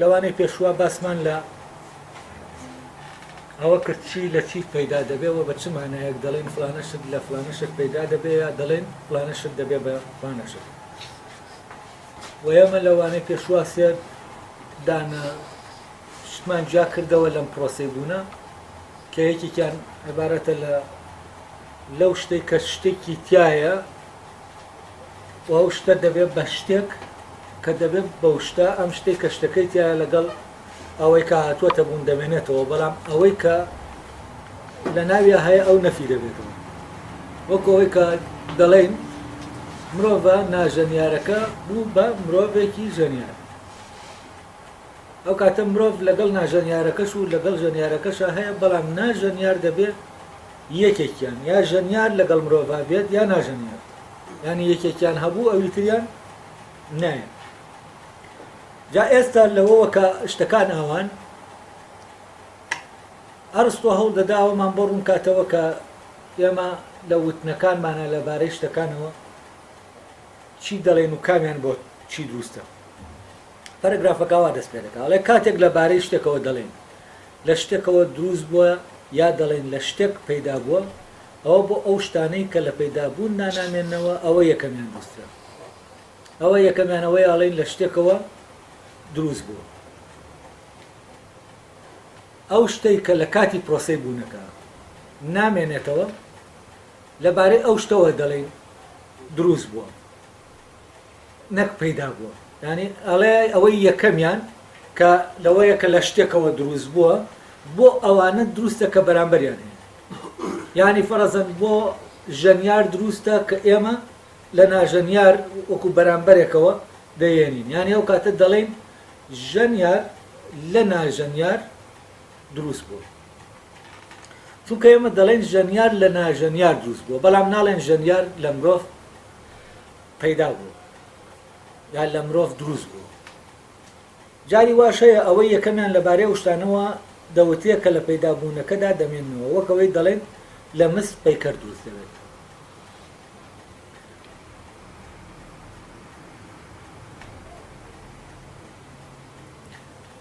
لەوانەی پێشووە باسمان لە ئەوە کرد چی لە چی پەیدا دەبێ و بە چ مانایەک دەڵێن فلانە شت لە فلانە شت پەیدا دەبێ یا دەڵێن فلانە شت دەبێ بە فلانە شت. و ئێمە لەوانەی پێشووە سێ دانە شتمان جیا کردەوە لەم پرۆسەی بوونە کە یەکێکیان عیبارەتە لە لەو شتێک کە شتێکی تایە و ئەو شتە دەبێت بە شتێک کە دەبێت بەو شتە ئەم شتێک کە شتەکەی تایە لەگەڵ ئەوەی کە هاتووەتە بوون دەمێنێتەوە بەڵام ئەوەی کە لە ناویا هەیە ئەو نەفی دەبێتەوە وەکو ئەوەی کە دەڵێن مرۆڤە ناژەنیارەکە بوو بە مرۆڤێکی ژەنیار ئەو کاتە مرۆڤ لەگەڵ ناژەنیارەکەش و لەگەڵ ژەنیارەکەشا هەیە بەڵام ناژەنیار دەبێت یەکێکیان یا ژەنیار لەگەڵ مرۆڤ بێت یا ناژەنیار یانی یەکێکیان هەبوو ئەوی تریان نایە جا ئێستا لەوەوە کە شتەکان ئاوان ئەرستۆ هەوڵ دەدا ئەوەمان بۆ ڕوون کاتەوە کە ئێمە لە وتنەکانمانە لەبارەی شتەکانەوە چی دەڵێن و کامیان بۆ چی دروستە. پەرەگرافەکە وا دەست پێ دەکا ئەڵێ کاتێک لەبارەی شتێکەوە دەڵێین لە شتێکەوە دروست بووە یا دەڵێین لە شتێک پەیدا بووە ئەوە بۆ ئەو شتانەی کە لە پەیدابووندا نامێننەوە ئەوە یەکەمیان دروستە ئەوە یەکەمیان ئەوەی ئەڵێین لە شتێکەوە دروست بووە ئەو شتەی کە لە کاتی پرۆسەی بوونەکە نامێنێتەوە لەبارەی ئەو شتەوە دەڵێین دروست بووە نەک پەیدا بووە یانی ئەڵێ ئەوەی یەکەمیان کە لەوەیە کە لە شتێکەوە دروست بووە بۆ ئەوانە دروستە کە بەرامبەریان هەیە یانی فەرەزەن بۆ ژەنیار دروستە کە ئێمە لە ناژەنیار وەکو بەرامبەرێکەوە دەیێنین یانی ئەو کاتە دەڵێین ژەنیار لە ناژەنیار دروست بووە چونکە ئێمە دەڵێن ژەنیار لە ناژەنیار دروست بووە بەڵام ناڵێن ژەنیار لە مرۆڤ پەیدا بووە یا لە مرۆڤ دروست بووە. جاری واش هەیە ئەوەی یەکەمیان لەبارەی ئەو شتانەوە دەوترێ کە لە پەیدابوونەکەدا دەمێننەوە، وەک ئەوەی دەڵێن لە مس پەیکەر دروست دەبێت.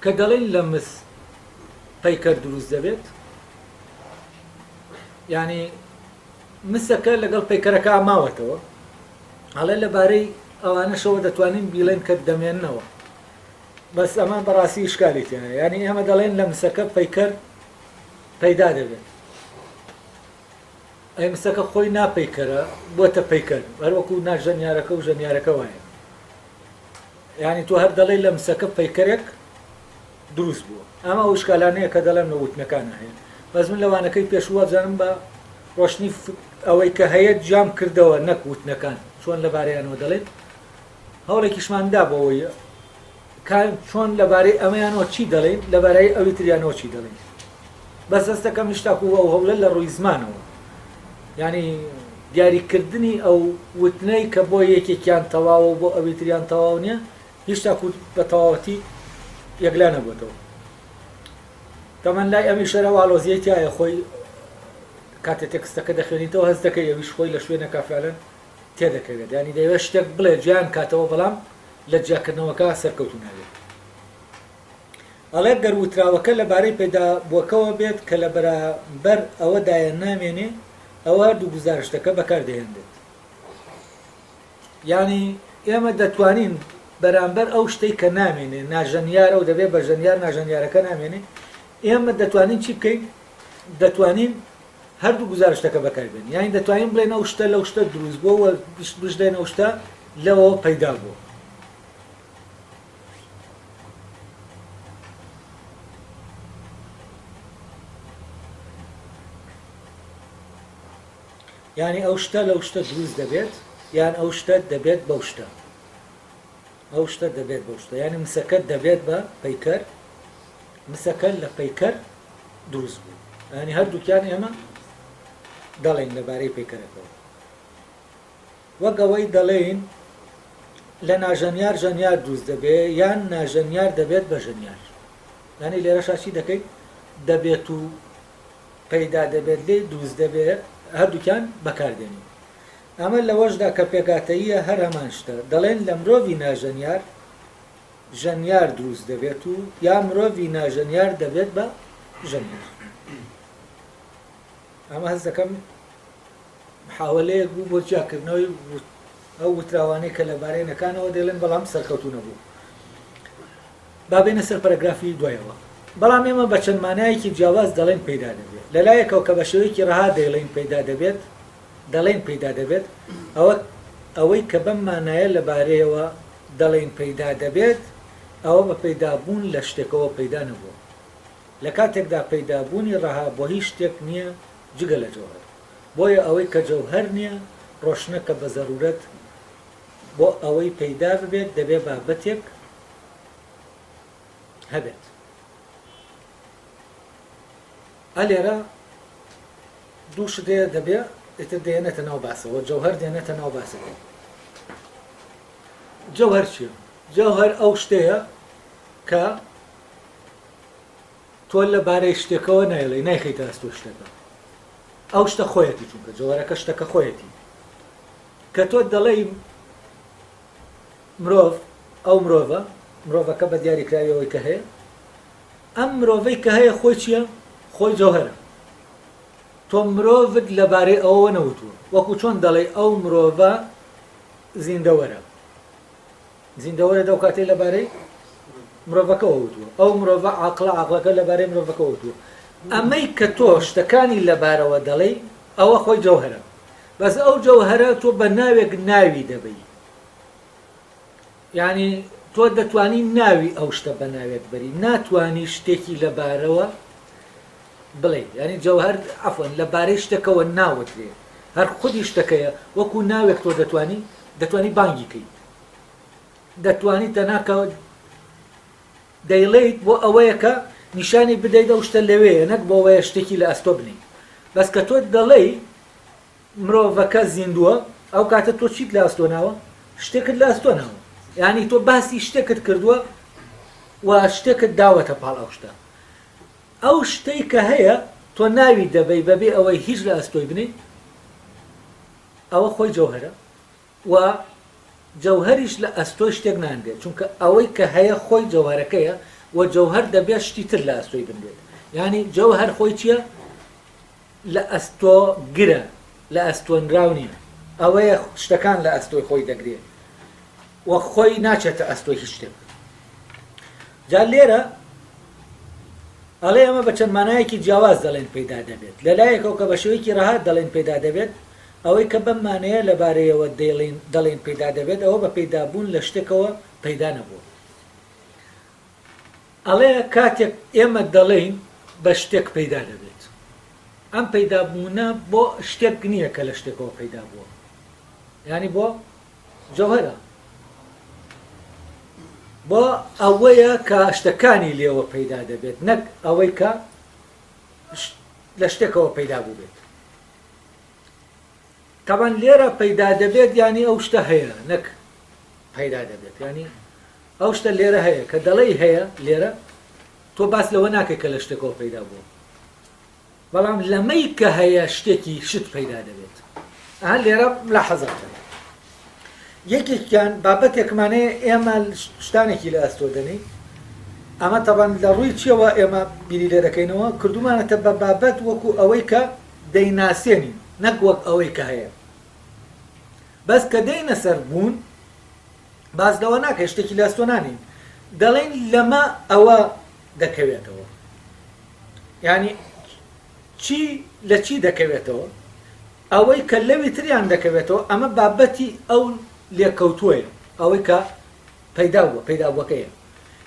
کە دەڵێن لە مس پەیکەر دروست دەبێت، یانی مسەکە لەگەڵ پەیکەرەکە ماوەتەوە. ئەڵێ لەبارەی ئەوانەشەوە دەتوانین بیڵێن کە دەمێننەوە. بەس ئەمە بەڕاستی ئیشکالی تیایە. یانی ئێمە دەڵێن لە مسەکە پەیکەر پەیدا دەبێت. ئەی مسەکە خۆی ناپەیکەرە بۆتە پەیکەر هەروەکو ناژەنیارەکە و ژەنیارەکە وایە. یانی تۆ هەر دەڵێی لە مسەکە پەیکەرێک دروست بووە ئەمە ئەو شکالانەیە کە دەڵێم لە وتنەکانە هەیە بەس من لەوانەکەی پێشوو وابزانم بە ڕۆشنی ئەوەی کە هەیە جیام کردەوە نەک وتنەکان چۆن لەبارەیانەوە دەڵێن هەوڵێکیشمان دا بۆ ئەوەی چۆن لەبارەی ئەمەیانەوە چی دەڵێن لەبارەی ئەوی تریانەوە چی دەڵێن بەس هەست دەکەم هیشتاکو ئەو هەوڵە لە ڕووی زمانەوە یعنی دیاریکردنی ئەو وتنەی کە بۆ یەکێکیان تەواوە و بۆ ئەوی تریان تەواو نییە هیشتاکو بە تەواوەتی یەکلا نەبووەتەوە تەمەن لای ئەمی شەرە ئاڵۆزیەی تایە خۆی کاتێ تێکستەکە دەخوێنیتەوە هەست دەکەی ئەویش خۆی لە شوێنێکا فعلەن تێدەکەوێت یانی دەیەوێت شتێک بڵێ جیان کاتەوە بەڵام لە جیاکردنەوەکە سەرکەوتوو نابێت. ئەڵێ گەر وتراوەکە لەبارەی پەیدابووەکەوە بێت کە لە بەرامبەر ئەوەدایە نامێنێ ئەوە هەردوو گوزارشتەکە بەکاردەهێنرێت. یانی ئێمە دەتوانین بەرامبەر ئەو شتەی کە نامێنێ ناژەنیارە و دەبێ بە ژەنیار ناژەنیارەکە نامێنێ ئێمە دەتوانین چی بکەین دەتوانین هەردوو گوزارشتەکە بەکاربێنین یانی دەتوانین بڵێن ئەو شتە لەو شتە دروست بووە و بشڵێن ئەو شتە لەوەوە پەیدا بووە. یانی ئەو شتە لەو شتە دروست دەبێت یان ئەو شتە دەبێت بەو شتە ئەو شتە دەبێت بەو شتە یانی مسەکە دەبێت بە پەیکەر مسەکە لە پەیکەر دروست بوو ینی هەردووکیان ئێمە دەڵێن لەبارەی پەیکەرەکەەوە وەک ئەوەی دەڵێین لە ناژەنیار ژەنیار دروست دەبێ یان ناژەنیار دەبێت بە ژەنیار یانی لێرەشا چی دەکەیت دەبێت و پەیدا دەبێت لێی دروست دەبێ هەردووکیان بەکاردێنین ئەمە لەوەشدا کە پێکهاتەییە هەر هەمان شتە دەڵێن لە مرۆڤی ناژەنیار. ژەنیار دروست دەبێت و یا مرۆڤی ناژەنیار دەبێت بە ژەنیار. ئەمە هەست دەکەم محاوەلەیەک بوو بۆ جیاکردنەوەی ئەو وتراوانەی کە لەبارەی نەکانەوە دەڵێن بەڵام سەرکەوتوو نەبوو. با بێینە سەر پەرەگرافی دوایەوە. بەڵام ئێمە بە چەند مانایەکی جیاواز دەڵێین پەیدا دەبێت. لە لایەکەوە کە بە شێوەیەکی ڕەها دەیڵێین پەیدا دەبێت، دەڵێین پەیدا دەبێت، ئەوە ئەوەی کە بەم مانایە لەبارەیەوە دەڵێین پەیدا دەبێت، ئەوە بە پەیدابوون لە شتێکەوە پەیدا نەبووە. لە کاتێکدا پەیدابوونی ڕەها بۆ هیچ شتێک نییە جگە لە جەوهەر. بۆیە ئەوەی کە جەوهەر نییە، ڕۆشنە کە بە زەروورەت بۆ ئەوەی پەیدا ببێت دەبێ بابەتێک هەبێت. ئا لێرە دوو شت هەیە دەبێ ئیتر دێنێتە ناو باسەوە، جەوهەر دێنێتە ناو باسەکە. جەوهەر چییە؟ جەوهەر ئەو شتەیە کە تۆ لە بارەی شتێکەوە نایڵێی، نایخەیتە ئەستۆی شتەکە. ئەو شتە خۆیەتی، چونکە جەوهەرەکە شتەکە خۆیەتی. کە تۆ دەڵێی مرۆڤ، ئەو مرۆڤە، مرۆڤەکە بە دیاریکراوی ئەوەی کە هەیە، ئەم مرۆڤەی کە هەیە خۆی چییە؟ خۆی جەوهەرە. تۆ مرۆڤت لەبارەی ئەوەوە نەوتووە. وەکو چۆن دەڵێی ئەو مرۆڤە زیندەوەرە. زیندەوەرە دەو کاتەی لەبارەی مرۆڤەکەوە وتووە. ئەو مرۆڤە عاقڵە، عاقڵەکە لەبارەی مرۆڤەکەوە وتووە. ئەمەی کە تۆ شتەکانی لەبارەوە دەڵێی ئەوە خۆی جەوهەرە. بەس ئەو جەوهەرە تۆ بە ناوێک ناوی دەبەی. یانی تۆ دەتوانی ناوی ئەو شتە بە ناوێک بەری، ناتوانی شتێکی لەبارەوە بڵێی. یانی جەوهەر عەفوەن لەبارەی شتێکەوە ناوترێ. هەر خودی شتەکەیە وەکوو ناوێک تۆ دەتوانی دەتوانی بانگی کەی. دەتوانی تەنها کە دەیڵێیت بۆ ئەوەیە کە نیشانی بدەیت ئەو شتە لەوێیە نەک بۆ ئەوەیە شتێکی لە ئەستۆ بنێیت. بەس کە تۆ دەڵێی مرۆڤەکە زیندووە ئەو کاتە تۆ چیت لە ئەستۆ ناوە؟ شتێکت لە ئەستۆ ناوە. یانی تۆ باسی شتێکت کردووە و شتێکت داوەتە پاڵ ئەو شتە. ئەو شتەی کە هەیە تۆ ناوی دەبەی بەبێ ئەوەی هیچ لە ئەستۆی بنێیت ئەوە خۆی جەوهەرە. و جەوهەریش لە ئەستۆی شتێک نانرێت، چونکە ئەوەی کە هەیە خۆی جەوهەرەکەیە و جەوهەر دەبێت شتی تر لە ئەستۆی بنرێت. یانی جەوهەر خۆی چییە؟ لە ئەستۆ گرە، لە ئەستۆنراو نییە. ئەوەیە شتەکان لە ئەستۆی خۆی دەگرێت و خۆی ناچێتە ئەستۆی هیچ شتێک. جا لێرە ئەڵێ ئەمە بە چەند مانایەکی جیاواز دەڵێن پەیدا دەبێت. لە لایەکەوە کە بە شێوەیەکی ڕەها دەڵێن پەیدا دەبێت، ئەوەی کە بەم مانەیە لەبارەیەوە دەیڵێین دەڵێین پەیدا دەبێت ئەوە بە پەیدابوون لە شتێکەوە پەیدا نەبووە. ئەڵێ کاتێک ئێمە دەڵێین بە شتێک پەیدا دەبێت ئەم پەیدابوونە بۆ شتێک نییە کە لە شتێکەوە پەیدا بووە یانی بۆ جەوهەرە بۆ ئەوەیە کە شتەکانی لێوە پەیدا دەبێت نەک ئەوەی کە لە شتێکەوە پەیدا بووبێت. تەبعەن لێرە پەیدا دەبێت یانی ئەو شتە هەیە نەک پەیدا دەبێت یانی ئەو شتە لێرە هەیە کە دەڵێی هەیە لێرە تۆ باس لەوە ناکەی کە لە شتێکەوە پەیدا بووە بەڵام لەمەی کە هەیە شتێکی شت پەیدا دەبێت ئەها لێرە لا حەزات هەیە یەکێکیان بابەتێکمانەیە ئێمە شتانێکی لە ئەستۆ دەنێین ئەمە تەبان لە ڕووی چیەوە ئێمە بیری لێ دەکەینەوە کردومانەتە بە بابەت وەکو ئەوەی کە دەیناسێنین نەک وەک ئەوەی کە هەیە بەس کە دێینە سەر بوون باس لەوە ناکەین شتێکی لە ئەستۆ نانین دەڵێن لەمە ئەوە دەکەوێتەوە یعنی چی لە چی دەکەوێتەوە ئەوەی کە لەوی تریان دەکەوێتەوە ئەمە بابەتی ئەو لێکەوتووەیە ئەوەی کە پەیدا بووە پەیدابووەکەیە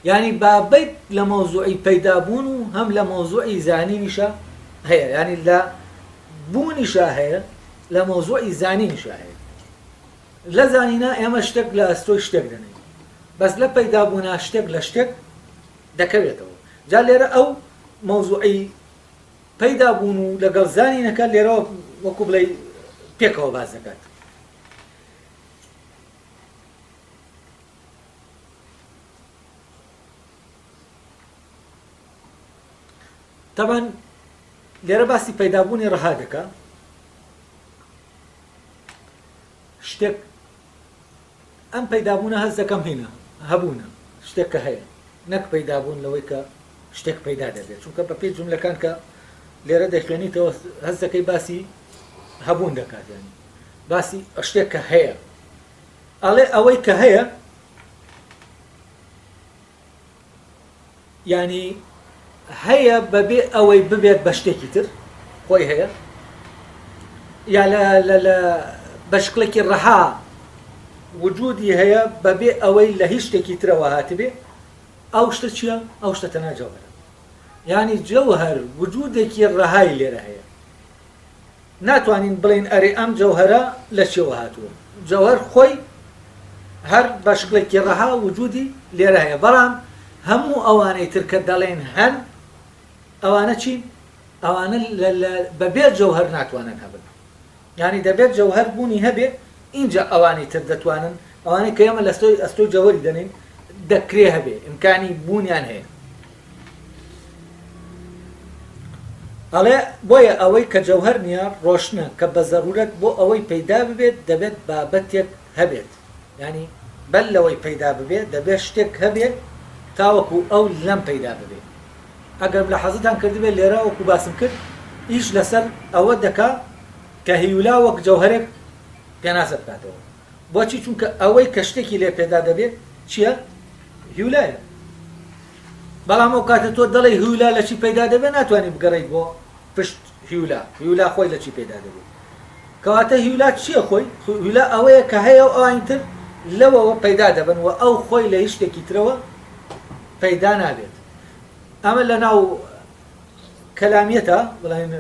یانی بابەت لە مەوزوعی پەیدابوون و هەم لە مەوزوعی زانینیشا هەیە یانی لە بوونیشا هەیە لە مەوزوعی زانینیشا هەیە لە زانینا ئێمە شتێک لە ئەستۆی شتێک دەنێین بەس لە پەیدابوونا شتێک لە شتێک دەکەوێتەوە جا لێرە ئەو مەوزوعی پەیدا بوون و لەگەڵ زانینەکە لێرەوە وەکو بڵێی پێکەوە باس دەکات. تەبان لێرە باسی پەیدابوونی ڕەها دەکا شتێک ئەم پەیدابوونە هەست دەکەم هینە هەبوونە. شتێک کە هەیە نەک پەیدابوون لەوەی کە شتێک پەیدا دەبێت چونکە بەپێی جوملەکان کە لێرە دەخوێنیتەوە هەست دەکەی باسی هەبوون دەکات یانی باسی شتێک کە هەیە ئەڵێ ئەوەی کە هەیە یانی هەیە بەبێ ئەوەی ببێت بە شتێکی تر خۆی هەیە یا لە لە لە بە شکڵێکی ڕەها وجودی هەیە بەبێ ئەوەی لە هیچ شتێکی ترەوە هاتبێ ئەو شتە چییە؟ ئەو شتە تەنها جەوهەرە یانی جەوهەر وجودێکی ڕەهای لێرە هەیە ناتوانین بڵێین ئەرێ ئەم جەوهەرە لە چیەوە هاتووە؟ جەوهەر خۆی هەر بە شکڵێکی ڕەها وجودی لێرە هەیە، بەڵام هەموو ئەوانەی تر کە دەڵێن هەن ئەوانە چین؟ ئەوانە بەبێ جەوهەر ناتوانن هەبن. یانی دەبێت جەوهەر بوونی هەبێ ئینجا ئەوانی تر دەتوانن، ئەوانەی کە ئێمە لە ئەستۆی جەوهەری دەنێین دەکرێ هەبێ، ئیمکانی بوونیان هەیە. ئەڵێ، بۆیە ئەوەی کە جەوهەر نییە، ڕۆشنە کە بە زەروورەت بۆ ئەوەی پەیدا ببێت، دەبێت بابەتێک هەبێت. یانی بەر لەوەی پەیدا ببێ، دەبێت شتێک هەبێ تاوەکو ئەو لەم پەیدا ببێ. ئەگەر ملاحەزەتان کردبێ لێرە وەکو باسم کرد ئیش لەسەر ئەوە دەکا کە هیولا وەک جەوهەرێک پێناسە بکاتەوە. بۆچی؟ چونکە ئەوەی کە شتێکی لێ پێدا دەبێ چییە؟ هیولایە. بەڵام ئەو کاتە تۆ دەڵێی هیولا لە چی پەیدا دەبێ ناتوانانی بگەڕێیت بۆ پشت هیولا، هیولا خۆی لە چی پەیدا دەبێ. کەواتە هیولا چییە خۆی؟ هیولا ئەوەیە کە هەیە و ئەوانی تر لەوەوە پەیدا دەبن و ئەو خۆی لە هیچ شتێکی ترەوە پەیدا نابێت. ئەمە لە ناو کەلامیەتە بڵێن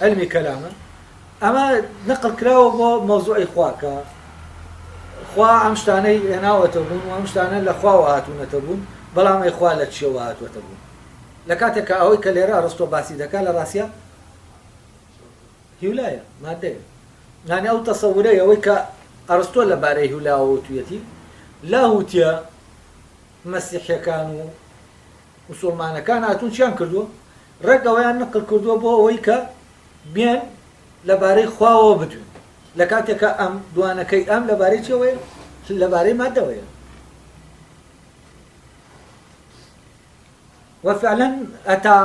علمی کەلامە ئەمە نەقل کراوە بۆ مەوزوعی خوا کە خوا ئەم شتانەی هێناوەتە بوون و ئەم شتانە لە خواوە هاتوونەتە بوون بەڵام ئەی خوا لە چیەوە هاتووەتە بوون لە کاتێک کە ئەوەی کە لێرە ئەڕستۆ باسی دەکات لە ڕاستە هیولایە مادەیە یانی ئەو تەسەورەی ئەوەی کە ئەڕستۆ لەبارەی هیولاوە وتویەتی لاهوتیە مەسیحیەکان و موسوڵمانەکان هاتوون چیان کردووە؟ ڕێک ئەوەیان نقل کردووە بۆ ئەوەی کە بێن لەبارەی خواوەوە بدوێن لە کاتێکا ئەم دوانەکەی ئەم لەبارەی چیەوەیە؟ لەبارەی مادەوەیە. وفعلا ئەتا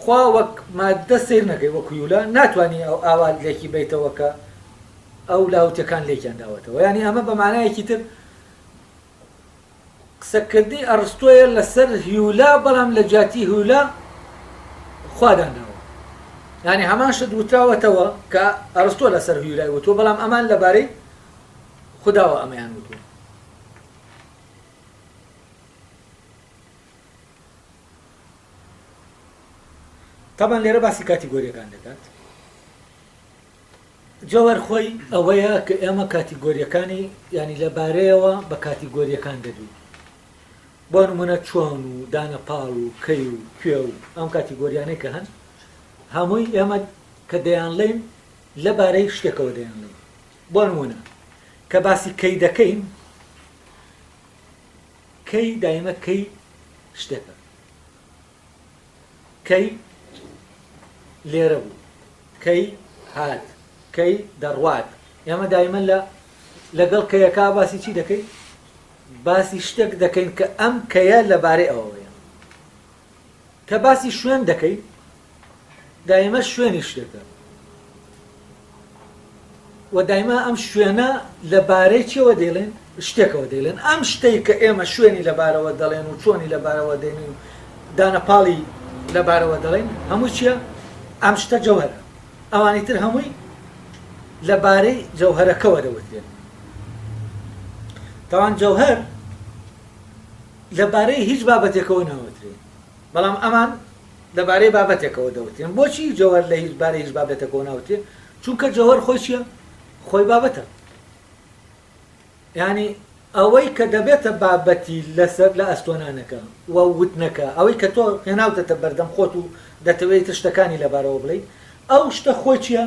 خوا وەک مادە سیر نەکەی وەکو یولا ناتوانانی ئەو ئاوا لێکی بیتەوە کە ئەو لاوتەکان لێکیان داوەتەوە ینی ئەمە بە مانایەکی تر قسەکردنی ئەڕستۆیە لەسەر هیولا بەڵام لە جیاتی هیولا خوا دانراوە یعنی هەمان شت وتراوەتەوە کە ئەڕستۆ لەسەر هیولای وتووە بەڵام ئەمان لەبارەی خوداوە ئەمەیان وتووە. تەبان لێرە باسی کاتیگۆریەکان دەکات. جەوهەر خۆی ئەوەیە کە ئێمە کاتیگۆرییەکانی یانی لە بارەیەوە بە کاتیگۆرییەکان دەدوین. بۆ نموونە چۆن و دانەپاڵ و کەی و کوێ و ئەم کاتیگۆریانەی کە هەن هەمووی ئێمە کە دەیانڵێین لە بارەی شتێکەوە دەیانڵێین. بۆ نموونە کە باسی کەی دەکەین کەی دایمە کەی شتێکە. کەی لێرە بوو؟ کەی هات؟ کەی دەڕوات؟ ئێمە دایمە لە لەگەڵ کەیەکە باسی چی دەکەین؟ باسی شتێک دەکەین کە ئەم کەیە لەبارەی ئەوەیە. کە باسی شوێن دەکەین دایمە شوێنی شتێکە و دایما ئەم شوێنە لەبارەی چیەوە دەیڵێن شتێکەوە دەیڵێن ئەم شتەی کە ئێمە شوێنی لەبارەوە دەڵێن و چۆنی لەبارەوە دێنین و دانەپاڵی لەبارەوە دەڵێن هەمووی چییە ئەم شتە جەوهرە ئەوانی تر هەمووی لەبارەی جەوهرەکەوە دەوترێن تاوان جەوهر لەبارەی هیچ بابەتێکەوە ناوترێن بەڵام ئەمان لەبارەی بابەتێکەوە دەوترێن. بۆچی جەوهەر لە هیچ بارەی هیچ بابەتێکەوە ناوترێ؟ چونکە جەوهەر خۆی چییە؟ خۆی بابەتە. یانی ئەوەی کە دەبێتە بابەتی لەسەر لە ئەستۆنانەکە و وتنەکە، ئەوەی کە تۆ هێناوتەتە بەردەم خۆت و دەتەوێت ئیتر شتەکانی لەبارەوە بڵێی، ئەو شتە خۆی چییە؟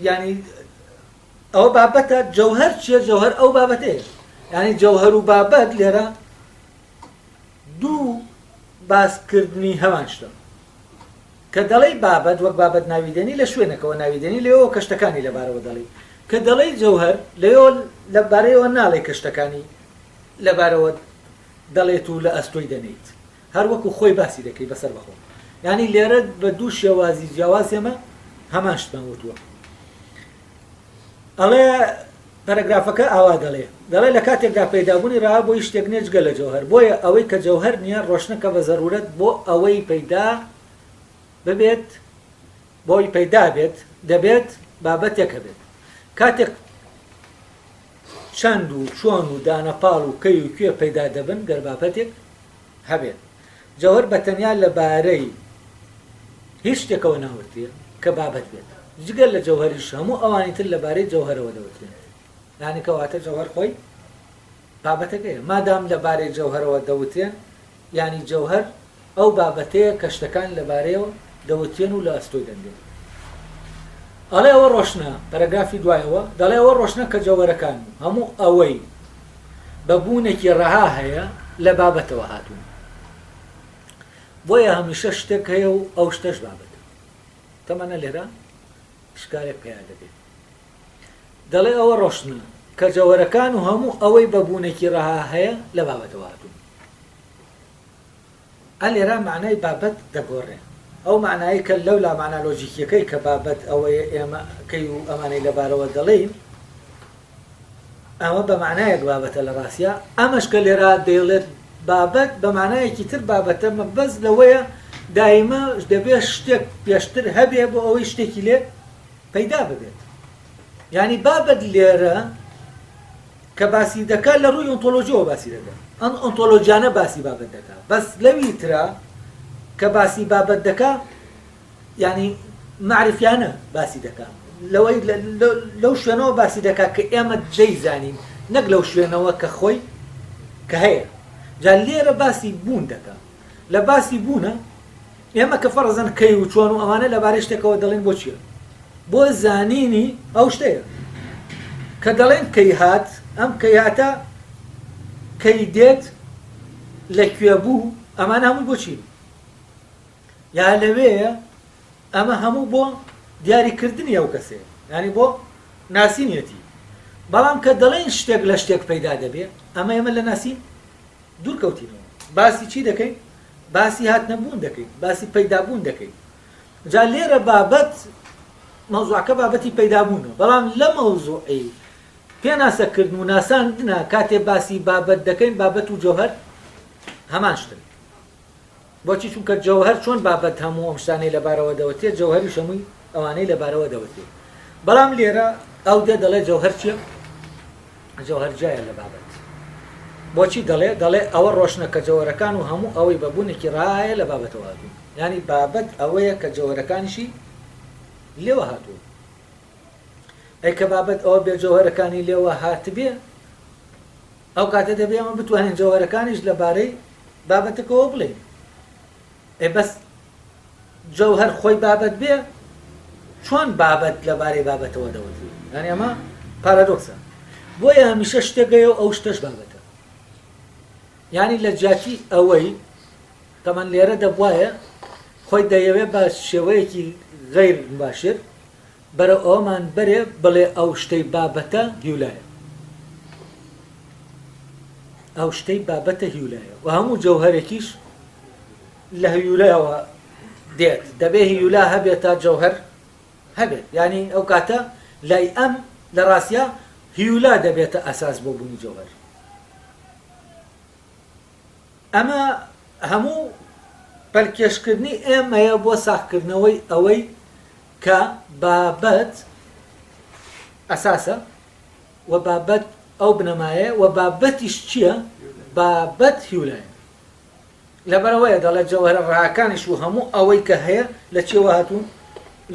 یانی ئەوە بابەتە، جەوهەر چییە؟ جەوهەر ئەو بابەتەیە. یانی جەوهەر و بابەت لێرە دوو باسکردنی هەمان شتە. کە دەڵێی بابەت وەک بابەت ناوی دێنی لە شوێنێکەوە ناوی دێنی لەوێوە کە شتەکانی لەبارەوە دەڵێی. کە دەڵێی جەوهەر لەوێوە لە بارەیەوە ناڵێی کە شتەکانی لەبارەوە دەڵێت و لە ئەستۆی دەنێیت. هەر وەکو خۆی باسی دەکەی بە سەربەخۆ. یانی لێرە بە دوو شێوازی جیاواز ئێمە هەمان شتمان وتووە. ئەڵێ پەرەگرافەکە ئاوا دەڵێ دەڵێ لە کاتێکدا پەیدابوونی ڕەها بۆ هیچ شتێک نییە جگە لە جەوهەر بۆیە ئەوەی کە جەوهەر نییە ڕۆشنە کە بە زەرورەت بۆ ئەوەی پەیدا ببێت بۆی پەیدا بێت دەبێت بابەتێک هەبێت کاتێک چەند و چۆن و دانەپاڵ و کەی و کوێ پەیدا دەبن گەر بابەتێک هەبێت. جەوهەر بە تەنیا لە بارەی هیچ شتێکەوە ناوترێ کە بابەت بێت. جگە لە جەوهەریش هەموو ئەوانی تر لە بارەی جەوهەرەوە دەوترێن. یانی کەواتە جەوهەر خۆی بابەتەکەیە. مادام لە بارەی جەوهەرەوە دەوترێن یانی جەوهەر ئەو بابەتەیە کە شتەکان لە بارەیەوە دەوترێن و لە ئەستۆی دەنرێن. ئەڵێ ئەوە ڕۆشنە، پەرەگرافی دوایەوە دەڵێ ئەوە ڕۆشنە کە جەوهەرەکان و هەموو ئەوەی بە بوونێکی ڕەها هەیە لە بابەتەوە هاتوون. بۆیە هەمیشە شتێک هەیە و ئەو شتەش بابەتە. تەمەنە لێرە ئیشکالێک پەیا دەبێ. دەڵێ ئەوە ڕۆشنە کە جەوهەرەکان و هەموو ئەوەی بە بوونێکی ڕەها هەیە لە بابەتەوە هاتوون. ئا لێرە مەعنای بابەت دەگۆڕێ. ئەو مەعنایەی کە لەولا مەعنا لۆجیکییەکەی کە بابەت ئەوەیە ئێمە کەی و ئەمانەی لەبارەوە دەڵێین، ئەمە بە مەعنایەک بابەتە لە ڕاستیا، ئەمەش کە لێرە دەیڵێت بابەت بە مەعنایەکی تر بابەتە، مەبەست لەوەیە دایمە دەبێ شتێک پێشتر هەبێ بۆ ئەوەی شتێکی لێ پەیدا ببێت. یانی بابەت لێرە کە باسی دەکات لە ڕووی ئۆنتۆلۆژیەوە باسی دەکات ئەم ئۆنتۆلۆژیانە باسی بابەت دەکات بەس لەوی ترا کە باسی بابەت دەکا ینی معرفیانە باسی دەکا لەوەی لەو شوێنەوە باسی دەکا کە ئێمە دەیزانین نەک لەو شوێنەوە کە خۆی کە هەیە جا لێرە باسی بوون دەکا لە باسی بوونە ئێمە کە فەڕزەن کەی و چۆن و ئەوانە لەبارەی شتێکەوە دەڵێن بۆ چییە؟ بۆ زانینی ئەو شتەیە. کە دەڵێن کەی هات، ئەم کەی هاتە کەی دێت، لە کوێ بوو، ئەمانە هەمووی بۆ چین؟ یا لەوێیە، ئەمە هەموو بۆ دیاریکردنی ئەو کەسەیە، یانی بۆ ناسینیەتی. بەڵام کە دەڵێن شتێک لە شتێک پەیدا دەبێ، ئەمە ئێمە لە ناسین دوور کەوتینەوە. باسی چی دەکەین؟ باسی هاتنە بوون دەکەین، باسی پەیدا بوون دەکەین. جا لێرە بابەت مەوزوعەکە بابەتی پەیدابوونە، بەڵام لە مەوزوعی پێناسەکردن و ناساندنا کاتێ باسی بابەت دەکەین، بابەت و جەوهەر هەمان شتن. بۆچی؟ چونکە جەوهەر چۆن بابەت هەموو ئەم شتانەی لەبارەوە دەوترێت، جەوهەریش هەمووی ئەوانەی لەبارەوە دەوترێت. بەڵام لێرە ئەو دێ دەڵێ جەوهەر چییە؟ جەوهەر جیایە لە بابەت. بۆچی دەڵێ؟ دەڵێ ئەوە ڕۆشنە کە جەوهەرەکان و هەموو ئەوەی بە بوونێکی ڕەهایە لە بابەتەوە هاتوون. یانی بابەت ئەوەیە کە جەوهەرەکانیشی لێوە هاتوون. ئەی کە بابەت ئەوە بێ جەوهەرەکانی لێوە هاتبێ، ئەو کاتە دەبێ ئێمە بتوانین جەوهەرەکانیش لەبارەی بابەتەکەوە بڵێین. ئەی بەس جەوهەر خۆی بابەت بێ چۆن بابەت لەبارەی بابەتەوە دەوترێ؟ یانی ئەمە پارادۆکسە. بۆیە هەمیشە شتێک هەیە و ئەو شتەش بابەتە. یانی لە جیاتی ئەوەی تەمان لێرە دەبوایە خۆی دەیەوێ بە شێوەیەکی غەیر مباشر بەرەو ئەوەمان بەرێ بڵێ ئەو شتەی بابەتە هیولایە. ئەو شتەی بابەتە هیولایە و هەموو جەوهەرێکیش لە هیولاوە دێت دەبێ هیولا هەبێت تا جەوهەر هەبێت یانی ئەو کاتە لای ئەم لە ڕاستیا هیولا دەبێتە ئەساس بۆ بوونی جەوهەر ئەمە هەموو پەلکێشکردنی ئێمەیە بۆ ساغکردنەوەی ئەوەی کە بابەت ئەساسە و بابەت ئەو بنەمایەیە و بابەتیش چییە؟ بابەت هیولایە. لەبەرئەوەیە دەڵێت جەوهەرە ڕەهاکانیش و هەموو ئەوەی کە هەیە لە چیەوە هاتوون؟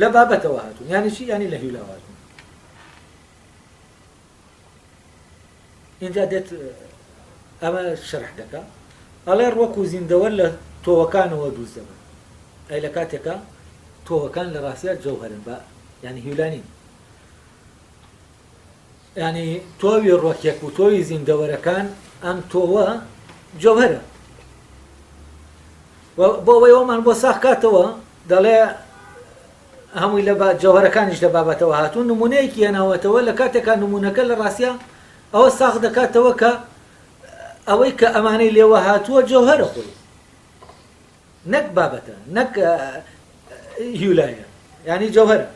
لە بابەتەوە هاتوون. یانی چی؟ یانی لە هیولاوە هاتوون. ئینجا دێت ئەمە شەرح دەکا ئەڵێ ڕوەک و زیندەوەر لە تۆوەکانەوە دروست دەبن. ئەی لە کاتێکا تۆوەکان لە ڕاستیا جەوهەرن بە یانی هیولا نین. یانی تۆوی ڕۆکێک و تۆوی زیندەوەرەکان ئەم تۆوە جەوهەرە بۆ ئەوەی ئەومان بۆ ساخ کاتەوە دەڵێ. هەمووی لە جەوهەرەکانیش لە بابەتەوە هاتوون، نموونەیەکی هێناوەتەوە لە کاتێکا نموونەکە لە ڕاستیا ئەوە ساغ دەکاتەوە کە ئەوەی کە ئەمانەی لێوە هاتووە جەوهەرە خۆی نەک بابەتە نەک هیولایە یعنی جەوهەرە.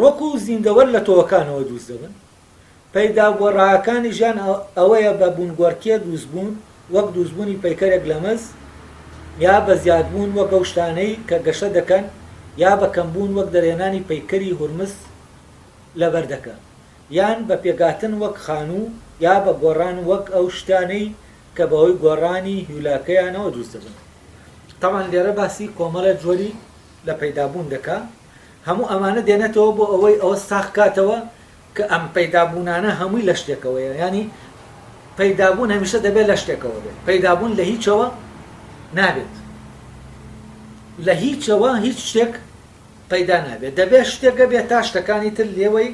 ڕۆک و زیندەوەر لە تۆوەکانەوە دروست دەبن. پەیدابووە ڕەهاکانی ژیان ئەوەیە بە بوونگۆڕکێ دروستبوون وەک دروستبوونی پەیکەرێک لە مس، یا بە زیادبوون وەک ئەو شتانەی کە گەشە دەکەن، یا بە کەمبوون وەک دەرهێنانی پەیکەری هورمز لە بەردەکە، یان بە پێکهاتن وەک خانوو، یا بە گۆڕان وەک ئەو شتانەی کە بەهۆی گۆڕانی هیولاکەیانەوە دروست دەبن. تەبعەن لێرە باسی کۆمەڵێ جۆری لە پەیدابوون دەکا. هەموو ئەمانە دێنێتەوە بۆ ئەوەی ئەوە ساغ کاتەوە کە ئەم پەیدابوونانە هەمووی لە شتێکەوەیە، یانی پەیدابوون هەمیشە دەبێت لە شتێکەوە بێت، پەیدابوون لە هیچەوە نابێت، لە هیچەوە هیچ شتێک پەیدا نابێت، دەبێت شتێک هەبێت تا شتەکانی تر لێوەی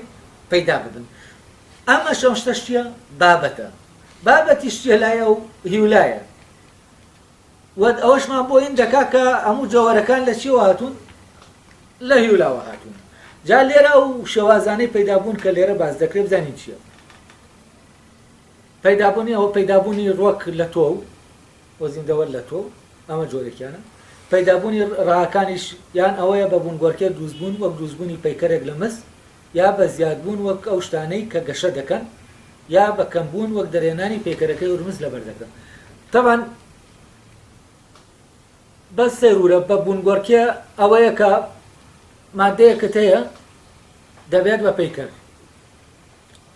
پەیدا ببن. ئەمەش ئەم شتەش چییە؟ بابەتە. بابەتیش چییە لای ئەو؟ هیولایە. وە ئەوەشمان بۆ این دەکا کە هەموو جەوهەرەکان لە چیەوە هاتوون؟ لە هیولاوە هاتوون. جا لێرە ئەو شێوازانەی پەیدابوون کە لێرە باس دەکرێت بزانین چییە. پەیدابوونی ئەوە پەیدابوونی ڕوەک لە تۆو و زیندەوەر لە تۆو ئەمە جۆرێکیانە. پەیدابوونی ڕەهاکانیش یان ئەوەیە بە بوونگۆرکێ دروستبوون وەک دروستبوونی پەیکەرێک لە مس یا بە زیادبوون وەک ئەو شتانەی کە گەشە دەکەن یا بە کەمبوون وەک دەرهێنانی پەیکەرەکەی هورمز لە بەردەکە. تەبعەن بەس سەیرورە بە بوونگۆڕکێ ئەوەیە کە مادەیەکت هەیە دەبێت بە پەیکەر،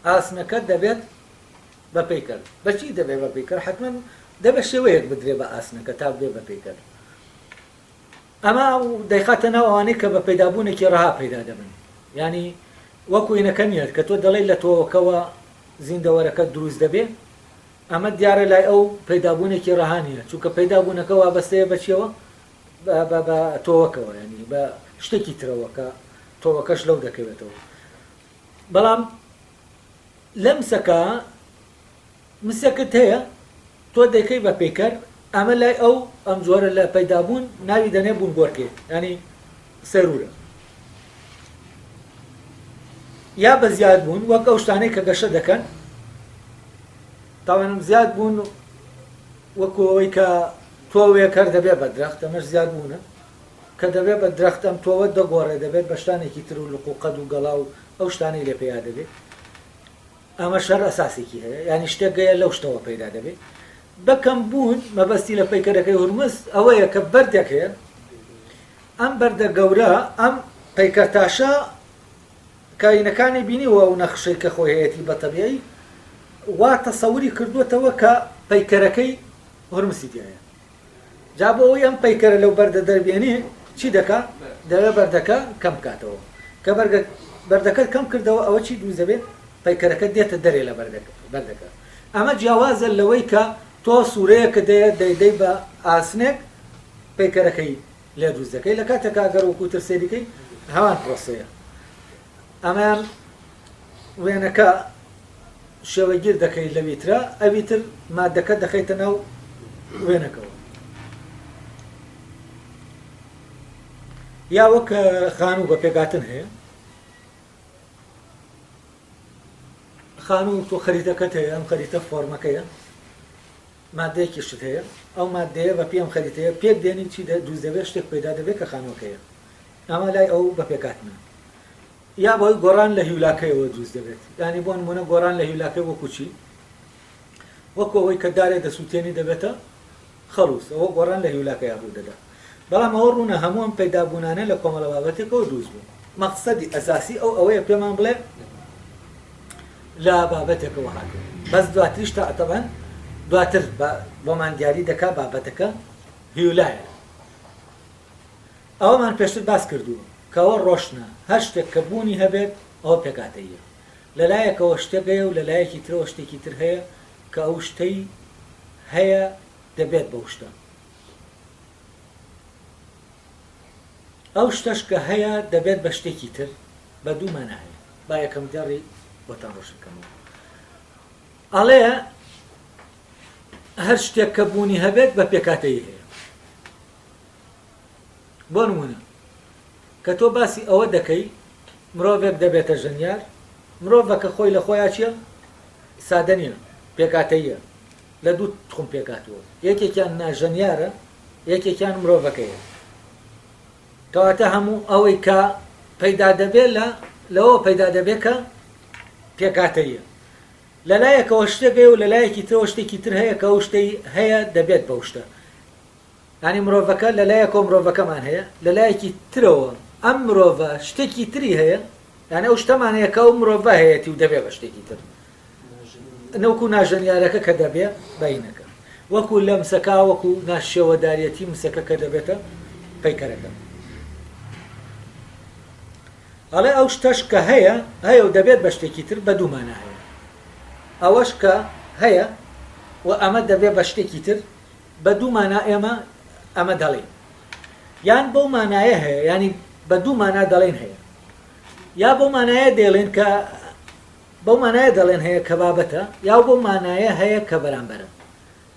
ئاسنەکەت دەبێت بە پەیکەر. بەچی دەبێت بە پەیکەر؟ حەتمەن دەبێت شێوەیەک بدرێ بە ئاسنەکە تا ببێ بە پەیکەر. ئەمە دەیخاتە ناو ئەوانەی کە بە پەیدابوونێکی ڕەها پەیدا دەبن. یانی وەکو ئینەکە نییە کە تۆ دەڵێی لە تۆوەکەوە زیندەوەرەکە دروست دەبێ، ئەمە دیارە لای ئەو پەیدابوونێکی ڕەها نییە، چونکە پەیدابوونەکە وابەستەیە بە چییەوە؟ بە تۆوەکەوە، یانی بە شتێکی ترەوە کە تۆوەکەش لەو دەکەوێتەوە. بەڵام لەمسەکە مسێکت هەیە تۆ دەیکەی بە پەیکەر، ئەمە لای ئەو ئەم جۆرە لە پەیدابوون ناوی دەنێ بوونگۆرکێ، یانی سەرورە. یا بە زیاد بوون وەک ئەو شتانەی کە گەشە دەکەن، تاوانم زیاد بوون وەکو ئەوەی کە تۆوێک هەر دەبێ بە درەخت، ئەمەش زیاد بوونە کە دەبێ بە درەخت، ئەم تۆوە دەگۆڕێ دەبێت بە شتانێکی تر و لق و قەد و گەڵا و ئەو شتانەی لێ پەیا دەبێ. ئەمەش هەر ئەساسێکی هەیە، یانی شتێک هەیە لەو شتەوە پەیدا دەبێت. بە کەم بوون مەبەستی لە پەیکەرەکەی هورمز ئەوەیە کە بەردێک هەیە، ئەم بەردە گەورە، ئەم پەیکەرتاشە کاینەکانی بینیوە ئەو نەخشەی کە خۆی هەیەتی بە تەبیعی وا تەسەوری کردووەتەوە کە پەیکەرەکەی هورمزی تیایە. جا بۆ ئەوەی ئەم پەیکەرە لەو بەردە دەربێنێ چی دەکا؟ دەوێ بەردەکە کەم بکاتەوە. کە بەرگە بەردەکەت کەم کردەوە ئەوە چی دروست دەبێ؟ پەیکەرەکە دێتە دەرێ لە بەردەکە. ئەمە جیاوازە لەوەی کە تۆ سوورەیەکت هەیە دەیدەی بە ئاسنێک پەیکەرەکەی لێ دروست دەکەی لە کاتێکا گەر وەکوو تر سەیری کەی هەمان پرۆسەیە. ئەمەیان وێنەکە شێوەگیر دەکەی لەوی ترا ئەوی تر مادەکە دەخەیتە ناو وێنەکەوە یا وەک خانوو بە پێکاتن هەیە خانوو تۆ خەریتەکەت هەیە ئەم خەریتە فۆرمەکەیە مادەیەکی شت هەیە ئەو مادەیە بە پێم خەریتەیە پێک دێنی چی دروست دەبێت شتێک پەیدا دەبێت کە خانووەکەیە ئەمە لای ئەو بە پێکاتنە یا بەهۆی گۆڕان لە هیولاکەیەوە دروست دەبێت، یانی بۆ نموونە گۆڕان لە هیولاکەی وەکو چی؟ وەکو ئەوەی کە دارێ دەسووتێنی دەبێتە خەڵووز، ئەوە گۆڕان لە هیولاکەیا ڕوو دەدا. بەڵام ئەوە ڕوونە هەموو ئەم پەیدابوونانە لە کۆمەڵە بابەتێکەوە دروست بوون. مەقسەدی ئەساسی ئەو ئەوەیە پێمان بڵێ لە بابەتێکەوە هاتوون، بەس دواتریش تا تەبعەن دواتر بۆمان دیاری دەکا بابەتەکە هیولایە. ئەوەمان پێشتر باس کردووە کە ئەوە ڕۆشنە هەر شتێک کە بوونی هەبێت ئەوە پێکهاتەییە. لە لایەکەوە شتێک هەیە و لە لایەکی ترەوە شتێکی تر هەیە کە ئەو شتەی هەیە دەبێت بەو شتە. ئەو شتەش کە هەیە دەبێت بە شتێکی تر بە دوو مانا هەیە. با یەکەم دێڕی بۆتان ڕۆشن کەمەوە. ئەڵێ هەر شتێک کە بوونی هەبێت بە پێکهاتەیی هەیە. بۆ نمونە. کە تۆ باسی ئەوە دەکەی مرۆڤێک دەبێتە ژەنیار، مرۆڤەکە خۆی لە خۆیا چییە؟ سادە نییە، پێکهاتەییە، لە دوو توخم پێکهاتووە، یەکێکیان ناژەنیارە، یەکێکیان مرۆڤەکەیە. کەواتە هەموو ئەوەی کە پەیدا دەبێت لە لەوە پەیدا دەبێت کە پێکهاتەییە. لە لایەکەوە شتێک هەیە و لە لایەکی ترەوە شتێکی تر هەیە کە ئەو شتەی هەیە دەبێت بەو شتە. یانی مرۆڤەکە لە لایەکەوە مرۆڤەکەمان هەیە، لە لایەکی ترەوە ئەم مرۆڤە شتێکی تری هەیە، یانی ئەو شتەمان هەیە کە ئەو مرۆڤە هەیەتی و دەبێ بە شتێکی تر. نەوەکو ناژەنیارەکە کە دەبێ بەینەکە. وەکو لەمسەکە وەکو ناشێوەداریەتی مسەکە کە دەبێتە پەیکەرەکە. ئەڵێ ئەو شتەش کە هەیە هەیە و دەبێت بە شتێکی تر بە دوو مانا هەیە. ئەوەش کە هەیە و ئەمە دەبێ بە شتێکی تر بە دوو مانا ئێمە ئەمە دەڵێین. یان بەو مانایە هەیە یانی بە دوو مانا دەڵێن هەیە. یا بەو مانایە دەیڵێن کە بەو مانایە دەڵێن هەیە کە بابەتە یا بەو مانایە هەیە کە بەرامبەرە.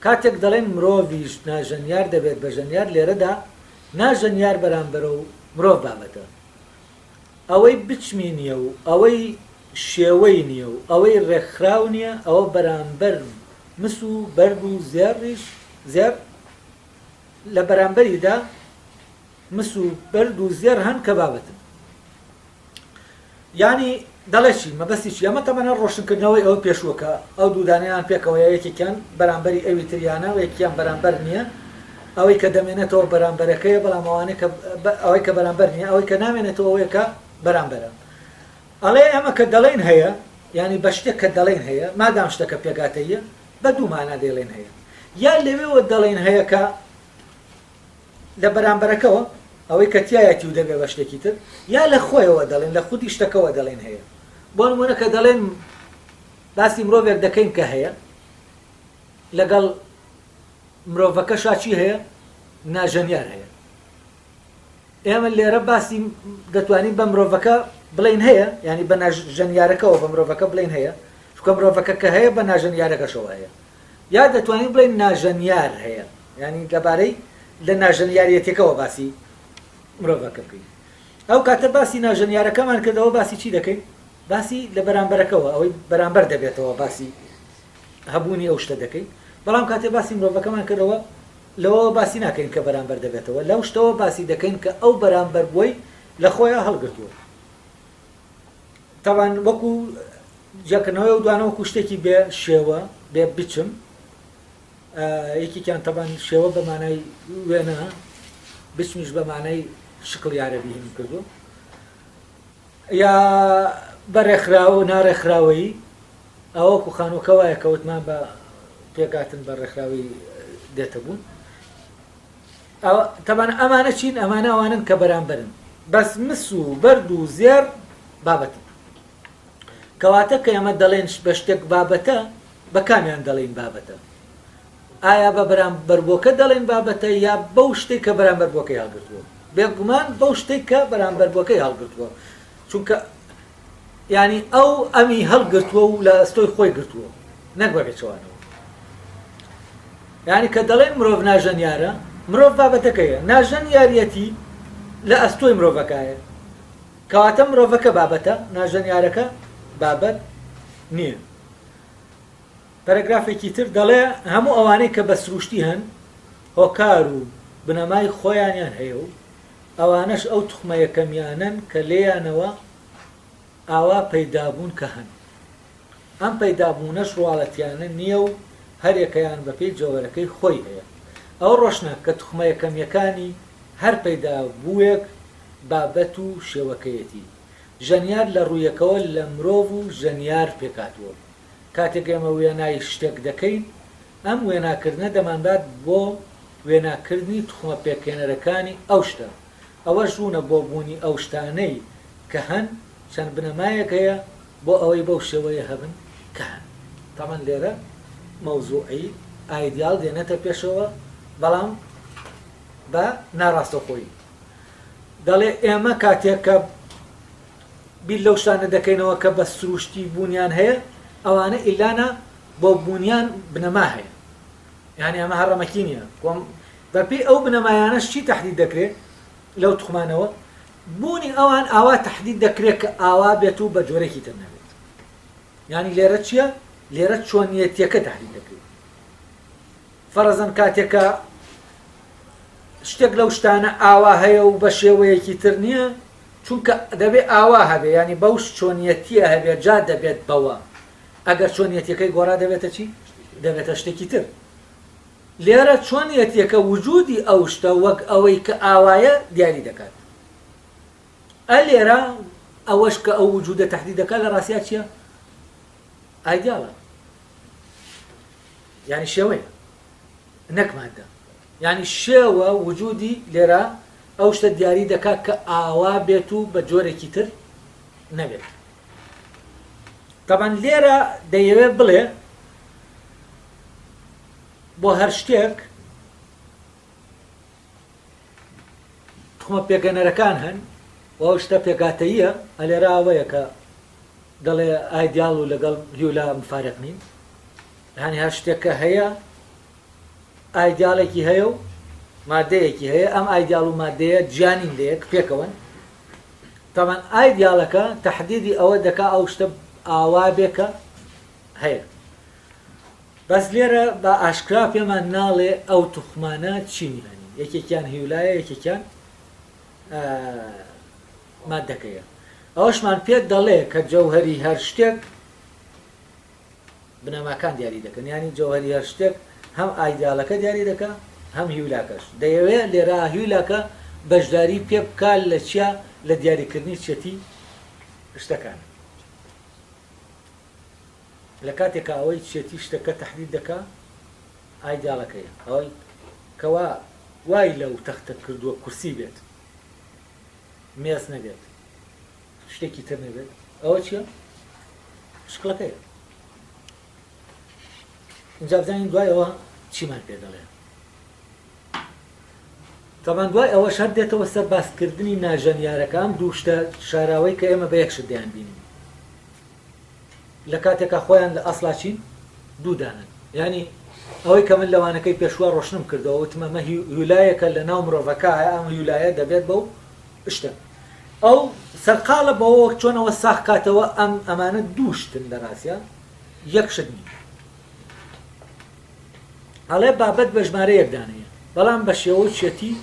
کاتێک دەڵێن مرۆڤیش ناژەنیار دەبێت بە ژەنیار لێرەدا ناژەنیار بەرامبەرە و مرۆڤ بابەتە. ئەوەی بچمی نییە و ئەوەی شێوەی نییە و ئەوەی ڕێکخراو نییە ئەوە بەرامبەر مس و بەرد و زێڕیش زێڕ لە بەرامبەریدا مس و بەرد و زێڕ هەن کە بابەتن. یانی دەڵێ چی؟ مەبەستی چی؟ ئەمە تەبعەن هەر ڕۆشنکردنەوەی ئەوە پێشووە کە ئەو دوو دانەیان پێکەوەیە یەکێکیان بەرامبەری ئەوی تریانە و یەکیان بەرامبەر نییە ئەوەی کە دەمێنێتەوە بەرامبەرەکەیە بەڵام ئەوانەی کە ئەوەی کە بەرامبەر نییە ئەوەی کە نامێنێتەوە ئەوەیە کە بەرامبەرە ئەڵێ ئێمە کە دەڵێین هەیە یانی بە شتێک کە دەڵێین هەیە مادام شتەکە پێکهاتەییە بە دوو مانا دەیڵێن هەیە یا لەوێوە دەڵێین هەیە کە لە بەرامبەرەکەوە، ئەوەی کە تیایەتی و دەبێ بە شتێکی تر، یا لە خۆیەوە دەڵێن، لە خودی شتەکەوە دەڵێن هەیە. بۆ نموونە کە دەڵێن باسی مرۆڤێک دەکەین کە هەیە، لەگەڵ مرۆڤەکەشا چی هەیە؟ ناژەنیار هەیە. ئێمە لێرە باسی دەتوانین بە مرۆڤەکە بڵێین هەیە، یانی بە ناژەنیارەکەوە بە مرۆڤەکە بڵێین هەیە، چونکە مرۆڤەکە کە هەیە بە ناژەنیارەکەشەوە هەیە. یا دەتوانین بڵێین ناژەنیار هەیە یانی لەبارەی لە ناژەنیاریەتەکەوە باسی مرۆڤەکە بکەین ئەو کاتە باسی ناژەنیارەکەمان کردەوە باسی چی دەکەین باسی لە بەرامبەرەکەەوە ئەوەی بەرامبەر دەبێتەوە باسی هەبوونی ئەو شتە دەکەین بەڵام کاتێ باسی مرۆڤەکەمان کردەوە لەوە باسی ناکەین کە بەرامبەر دەبێتەوە لەو شتەوە باسی دەکەین کە ئەو بەرامبەر بووی لە خۆیان هەڵگرتووە تەبعەن وەکو جیاکردنەوەی ئەو دوانە وەکو شتێکی بێ شێوە بێ بچم یەکێکیان تەبان شێوە بە مانای وێنە بچمیش بە مانای شکڵی عەرەبی هینم کردو یا بە ڕێکخراوە و ناڕێکخراوەیی ئەوەکو خانووەکە وایە کەوتمان بە پێکاتن بە ڕێکخراوی دێتە بوون تەبعەن ئەمانە چین؟ ئەمانە ئەوانەن کە بەرامبەرن. بەس مس و بەرد و زێڕ بابەتن. کەواتە کە ئێمە دەڵێن بە شتێک بابەتە، بە کامیان دەڵێین بابەتە؟ ئایا بە بەرامبەربووەکە دەڵێین بابەتە یا بەو شتەی کە بەرامبەربووەکەی هەڵگرتووە؟ بێگومان بەو شتەی کە بەرامبەربووەکەی هەڵگرتووە. چونکە یانی ئەو ئەمی هەڵگرتووە و لە ئەستۆی خۆی گرتووە نەک بە پێچەوانەوە یانی کە دەڵێن مرۆڤ ناژەنیارە مرۆڤ بابەتەکەیە ناژەنیاریەتی لە ئەستۆی مرۆڤەکایە کەواتە مرۆڤەکە بابەتە ناژەنیارەکە بابەت نییە پەرەگرافێکی تر دەڵێ هەموو ئەوانەی کە بە سروشتی هەن هۆکار و بنەمای خۆیانیان هەیە و ئەوانەش ئەو توخمە یەکەمیانەن کە لێیانەوە ئاوا پەیدابوون کە هەن. ئەم پەیدابوونەش ڕواڵەتیانە نییە و هەریەکەیان بەپێی جەوەرەکەی خۆی هەیە. ئەوە ڕۆشنە کە توخمە یەکەمییەکانی هەر پەیدابووێک بابەت و شێوەکەیەتی. ژەنیار لە ڕوویەکەوە لە مرۆڤ و ژەنیار پێکهاتووە. کاتێک ئێمە وێنای شتێک دەکەین، ئەم وێناکردنە دەمانبات بۆ وێناکردنی توخمە پێکهێنەرەکانی ئەو شتە. ئەوەش ڕوونە بۆ بوونی ئەو شتانەی کە هەن چەند بنەمایەک هەیە بۆ ئەوەی بەو شێوەیە هەبن کە هەن. تەبعەن لێرە مەوزوعی ئایدیاڵ دێنێتە پێشەوە بەڵام بە ناڕاستەوخۆیی. دەڵێ ئێمە کاتێک کە بیر لەو شتانە دەکەینەوە کە بە سروشتی بوونیان هەیە ئەوانە ئیلانا بۆ بوونیان بنەما هەیە. یانی ئەمە هەڕەمەکی نییە. بەپێی ئەو بنەمایانەش چی تەحدید دەکرێ لەو توخمانەوە؟ بوونی ئەوان ئاوا تەحدید دەکرێت کە ئاوا بێت و بە جۆرێکی تر نەبێت. یانی لێرە چییە؟ لێرە چۆنیەتیەکە تەحدید دەکرێت. فەرەزەن کاتێک کە شتێک لەو شتانە ئاوا هەیە و بە شێوەیەکی تر نییە، چونکە دەبێ ئاوا هەبێ، یانی بەو چۆنیەتیە هەبێ جا دەبێت بەوە. ئەگەر چۆنیەتیەکەی گۆڕا دەبێتە چی؟ دەبێتە شتێکی تر. لێرە چۆنیەتیەکە وجودی ئەو شتە وەک ئەوەی کە ئاوایە دیاری دەکات. ئە لێرە ئەوەش کە ئەو وجودە تەحدید دەکات لە ڕاستیا چییە؟ ئایدیاڵە. یانی شێوەیە نەک مادە. یانی شێوە وجودی لێرە ئەو شتە دیاری دەکات کە ئاوا بێت و بە جۆرێکی تر نەبێت. تەبعەن لێرە دەیەوێت بڵێ بۆ هەر شتێک توخمە پێکهێنەرەکان هەن و ئەو شتە پێکهاتەییە ئەلێرە ئەوەیە کە دەڵێ ئایدیاڵ و لەگەڵ هیولا مفارق نین هەنی هەر شتێک کە هەیە ئایدیاڵێکی هەیە و مادەیەکی هەیە ئەم ئایدیاڵ و مادەیە جیانین لە یەک پێکەوەن تەمان ئایدیاڵەکە تهدیدی ئەوە دەکا ئەو شتە ئاوا بێ کە هەیە بەس لێرە بە ئاشکرا پێمان ناڵێ ئەو توخمانە چین یانی یەکێکیان هیولایە یەکێکیان مادەکەیە ئەوەشمان پێت دەڵێ کە جەوهری هەر شتێک بنەماکان دیاری دەکەن ینی جەوهری هەر شتێک هەم ئایدیالەکە دیاری دەکە هەم هیولاکەش دەیەوێ لێرە هیولاکە بەشداری پێ بکات لە چیا لە دیاریکردنی چێتی شتەکان. لە کاتێکا ئەوەی چێتی شتەکە تەحدید دەکا ئایدیاڵەکەیە، ئەوەی کەوا وای لەو تەختە کردووە کورسی بێت مێز نەبێت شتێکی تر نەبێت ئەوە چییە؟ شکڵەکەیە. اینجا بزانین دوای ئەوە چیمان پێ دەڵێ. تەبان دوای ئەوەش هەر دێتەوە سەر باسکردنی ناژەنیارەکە ئەم دوو شتە شاراوەی کە ئێمە بە یەک شت دەیانبینین. لە کاتێکا خۆیان لە ئەسڵا چین؟ دوو دانەن. یانی ئەوەی کە من لە وانەکەی پێشووا ڕۆشنم کردەوە وتم ئەمە هیولایەکە لە ناو مرۆڤەکایە ئەم هیولایە دەبێت بەو شتە. ئەو سەرقاڵە بەوە وەک چۆن ئەوە ساغ کاتەوە ئەم ئەمانە دوو شتن لە ڕاستیا یەک شت نین. ئەڵێ بابەت بە ژمارە یەک دانەیە بەڵام بە شێوە و چێتی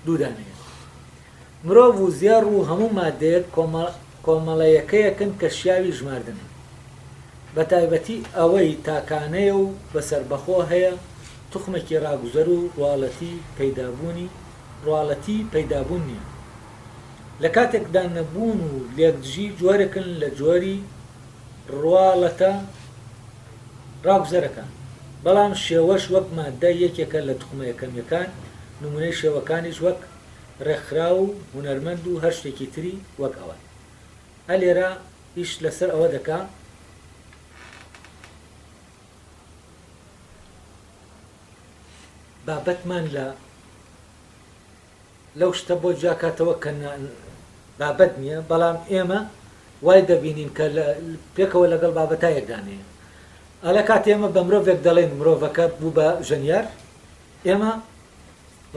دوو دانەیە. مرۆڤ و زێڕ و هەموو ماددەیەک کۆمەڵەیەکەیەکن کە شیاوی ژماردنن. بەتایبەتی ئەوەی تاکانەیە و بە سەربەخۆ هەیە توخمێکی ڕاگوزەر و ڕواڵەتی پەیدابوونی ڕواڵەتی پەیدابوون نییە. لە کاتێکدا نەبوون و لێکدژی جۆرێکن لە جۆری ڕواڵەتە ڕاگوزەرەکان. بەڵام شێوەش وەک ماددە یەکێکە لە توخمە یەکەمییەکان، نموونەی شێوەکانیش وەک ڕێکخراو و هونەرمەند و هەر شتێکی تری وەک ئەوان. ئە لێرە ئیش لەسەر ئەوە دەکا بابەتمان لە لەو شتە بۆ جیاکاتەوە کە بابەت نییە بەڵام ئێمە وای دەبینین کە پێکەوە لەگەڵ بابەتا یەکدانەیە. ئەڵێ کاتێ ئێمە بە مرۆڤێک دەڵێین مرۆڤەکە بوو بە ژەنیار ئێمە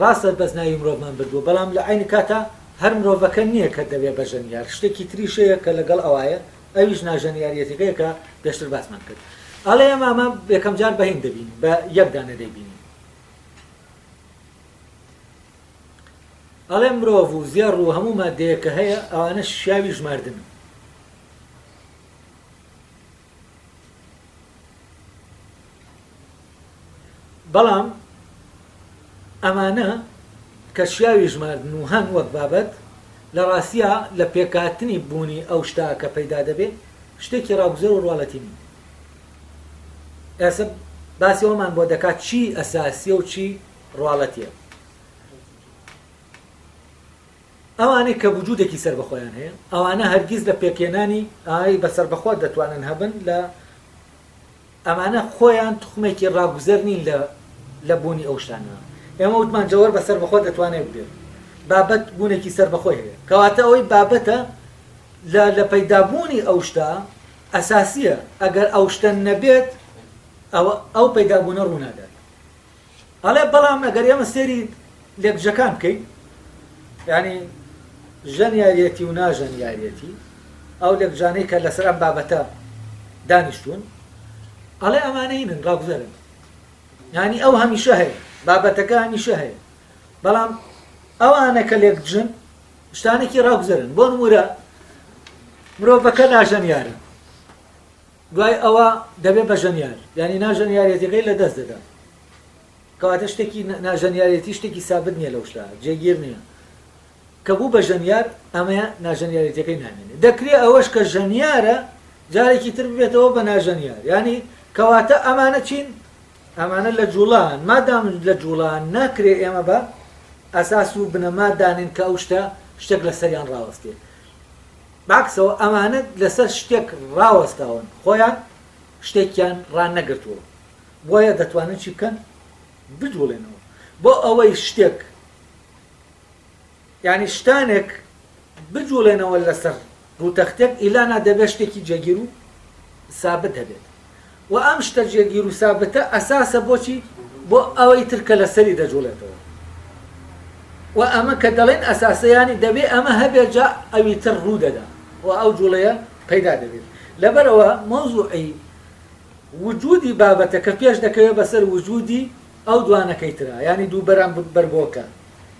ڕاستە بەس ناوی مرۆڤمان بردووە، بەڵام لە عەینی کاتا هەر مرۆڤەکە نییە کە دەبێ بە ژەنیار، شتێکی تریش هەیە کە لەگەڵ ئەوایە، ئەویش ناژەنیاریەتەکەیە کە پێشتر باسمان کرد. ئەڵێ ئێمە ئەمە یەکەم جار بە هین دەبینین، بە یەک دانە دەیبینین. ئەڵێ مرۆڤ و زێڕ و هەموو ماددەیەک کە هەیە ئەوانە شیاوی ژماردنن. بەڵام ئەمانە کە شیاوی ژماردن و هەن وەک بابەت، لە ڕاستیا لە پێکهاتنی بوونی ئەو شتە کە پەیدا دەبێ، شتێکی ڕاگوزەر و ڕواڵەتی نین. ئێسە باسی ئەوەمان بۆ دەکا چی ئەساسییە و چی ڕواڵەتییە. ئەوانەی کە وجودێکی سەربەخۆیان هەیە، ئەوانە هەرگیز لە پێکهێنانی ئای بە سەربەخۆ دەتوانن هەبن لە ئەمانە خۆیان توخمێکی ڕاگوزەر نین لە لە بوونی ئەو شتانە. ئێمە وتمان جەوهەر بە سەربەخۆ دەتوانێت بێت. بابەت بوونێکی سەربەخۆی هەیە. کەواتە ئەوەی بابەتە لە لە پەیدابوونی ئەو شتە ئەساسییە. ئەگەر ئەو شتە نەبێت ئەوە ئەو پەیدابوونە ڕوونادات. ئەڵێ بەڵام ئەگەر ئێمە سێری لێکدژەکان بکەین یانی. ژەنیاریەتی و ناژەنیاریەتی، ئەو لێکجانەی کە لەسەر ئەم بابەتە دانیشتوون، ئەڵێ ئەمانە هینن، ڕاگوزەرن. یانی ئەو هەمیشە هەیە، بابەتەکە هەمیشە هەیە، بەڵام ئەوانە کە لێکدژن شتانێکی ڕاگوزەرن. بۆ نموورە مرۆڤەکە ناژەنیارە، دوای ئەوە دەبێ بە ژەنیار، یانی ناژەنیارێتیەکەی لە دەست دەدا. کەواتە شتێکی ناژەنیارێتی شتێکی سابت نییە لەو شتە، جێگیر نییە. کە بوو بە ژەنیار ئەمەیە ناژەنیارێتیەکەی نامێنێ. دەکرێ ئەوەش کە ژەنیارە جارێکی تر ببێتەوە بە ناژەنیار. یانی کەواتە ئەمانە چین؟ ئەمانە لە جوڵان، مادام لە جوڵان ناکرێ ئێمە بە ئەساس و بنەما دانێن کە ئەو شتە شتێک لەسەریان ڕاوەستێ. بەعکسەوە ئەمانە لەسەر شتێک ڕاوەستاون، خۆیان شتێکیان ڕانەگرتووە، بۆیە دەتوانن چی بکەن؟ بجوڵێنەوە. بۆ ئەوەی شتێک یانی شتانێک بجوڵێنەوە لەسەر ڕووتەختێک ئیلانا دەبێت شتێکی جێگیر و سابت هەبێت و ئەم شتە جێگیر و سابتە ئەساسە بۆچی بۆ ئەوەی تر کە لەسەری دەجوڵێتەوە و ئەمە کە دەڵێن ئەساسە یانی دەبێ ئەمە هەبێت جا ئەوی تر ڕوو دەدا و ئەو جوڵەیە پەیدا دەبێت لەبەرئەوە مەوزوعی وجودی بابەتەکە پێش دەکەوێت بەسەر وجودی ئەو دوانەکەی ترا یانی دوو بەرامبەربۆکە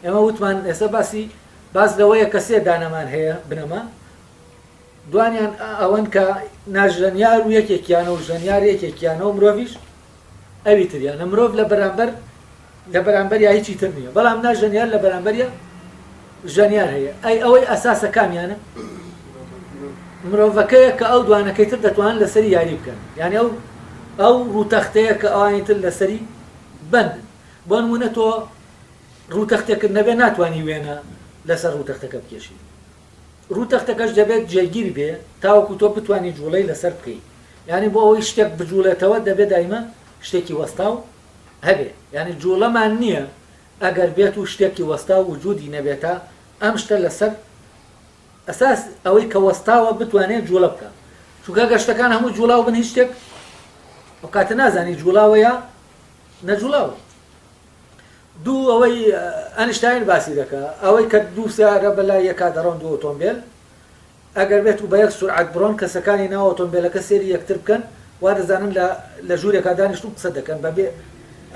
ئێمە وتمان ئێستا باسی باس لەوەیە کە سێ دانەمان هەیە بنەما دوانیان ئەوەن کە ناژەنیار و یەکێکیانە و ژەنیار یەکێکیانە و مرۆڤیش ئەوی تریانە مرۆڤ لە بەرامبەر لە بەرامبەر یا هیچی تر نییە بەڵام ناژەنیار لە بەرامبەریە ژەنیار هەیە ئەی ئەوەی ئەساسە کامیانە مرۆڤەکەیە کە ئەو دوانەکەی تر دەتوانن لەسەری یاری بکەن یعنی ئەو ئەو ڕووتەختەیە کە ئەوانی تر لەسەری بەندن بۆ نمونە تۆ ڕووتەختێکت نەبێ ناتوانی وێنە لەسەر ڕووتەختەکە بکێشی. ڕووتەختەکەش دەبێت جێگیر بێ تاوەکو تۆ بتوانی جوڵەی لەسەر بکەی. یانی بۆ ئەوەی شتێک بجوڵێتەوە دەبێ دایمە شتێکی وەستاو هەبێ. یانی جوڵەمان نییە ئەگەر بێت و شتێکی وەستاو وجودی نەبێ تا ئەم شتە لەسەر ئەساس ئەوەی کە وەستاوە بتوانێت جوڵە بکا. چونکە ئەگەر شتەکان هەموو جوڵاو بن هیچ شتێک ئەو کاتە نازانی جوڵاوە یا نەجوڵاوە. دوو ئەوەی ئەنشتاین باسی دەکا ئەوەی کە دوو سیارە بەلای یەکا دەڕۆن دوو ئۆتۆمبێل ئەگەر بێت و بە یەک سورعەت بڕۆن کەسەکانی ناو ئۆتۆمبێلەکە سێری یەکتر بکەن وا دەزانن لە لە ژوورێکا دانیشتون قسە دەکەن بەبێ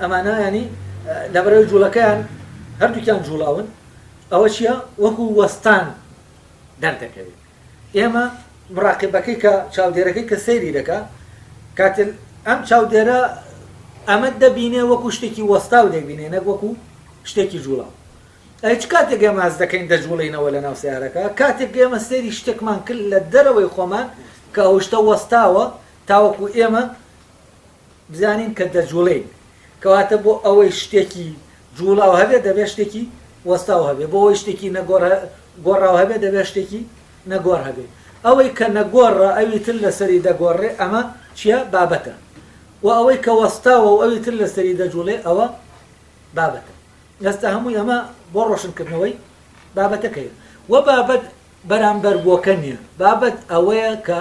ئەمانە ینی لەبەرەوەی جوڵەکەیان هەردووکیان جوڵاون ئەوە چییە وەکو وەستان دەردەکەوێت ئێمە مراقبەکەی کە چاودێرەکەی کە سەیری دەکا کاتێ ئەم چاودێرە ئەمە دەبینێ وەکو شتێکی وەستاو دەبینێ نەک وەکو شتێکی جوڵاو. ئەی چ کاتێک ئێمە هەست دەکەین دەجوڵێینەوە لەناو سەیارەکە؟ کاتێک ئێمە سەیری شتێکمان کرد لە دەرەوەی خۆمان کە ئەو شتە وەستاوە تاوەکو ئێمە بزانین کە دەجوڵێین. کەواتە بۆ ئەوەی شتێکی جوڵاو هەبێت دەبێت شتێکی وەستاو هەبێت، بۆ ئەوەی شتێکی نەگۆڕ گۆڕاو هەبێت دەبێت شتێکی نەگۆڕ هەبێت. ئەوەی کە نەگۆڕە ئەوی تر لەسەری دەگۆڕێ ئەمە چییە؟ بابەتە. و ئەوەی کە وەستاوە و ئەوی تر لەسەری دەجوڵێ ئەوە بابەتە. ئێستا هەمووی ئەمە بۆ ڕۆشنکردنەوەی بابەتەکەیە. و بابەت بەرامبەربووەکە نییە، بابەت ئەوەیە کە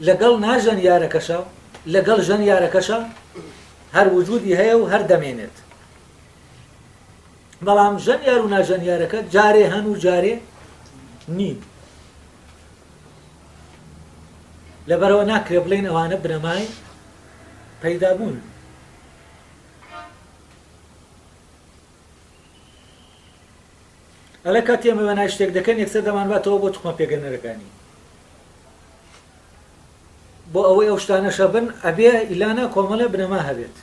لەگەڵ ناژەنیارەکەشا و لەگەڵ ژەنیارەکەشا هەر وجودی هەیە و هەر دەمێنێت. بەڵام ژەنیار و ناژەنیارەکە جارێ هەن و جارێ نین. لەبەرەوە ناکرێ بڵێین ئەوانە بنەمای پەیدابوون. ئەڵێ کاتێ ئێمە وێنای شتێک دەکەین یەکسەر دەمانباتەوە بۆ توخمە پێگەنەرەکانی. بۆ ئەوەی ئەو شتانەش هەبن ئەبێ ئیلانە کۆمەڵێ بنەما هەبێت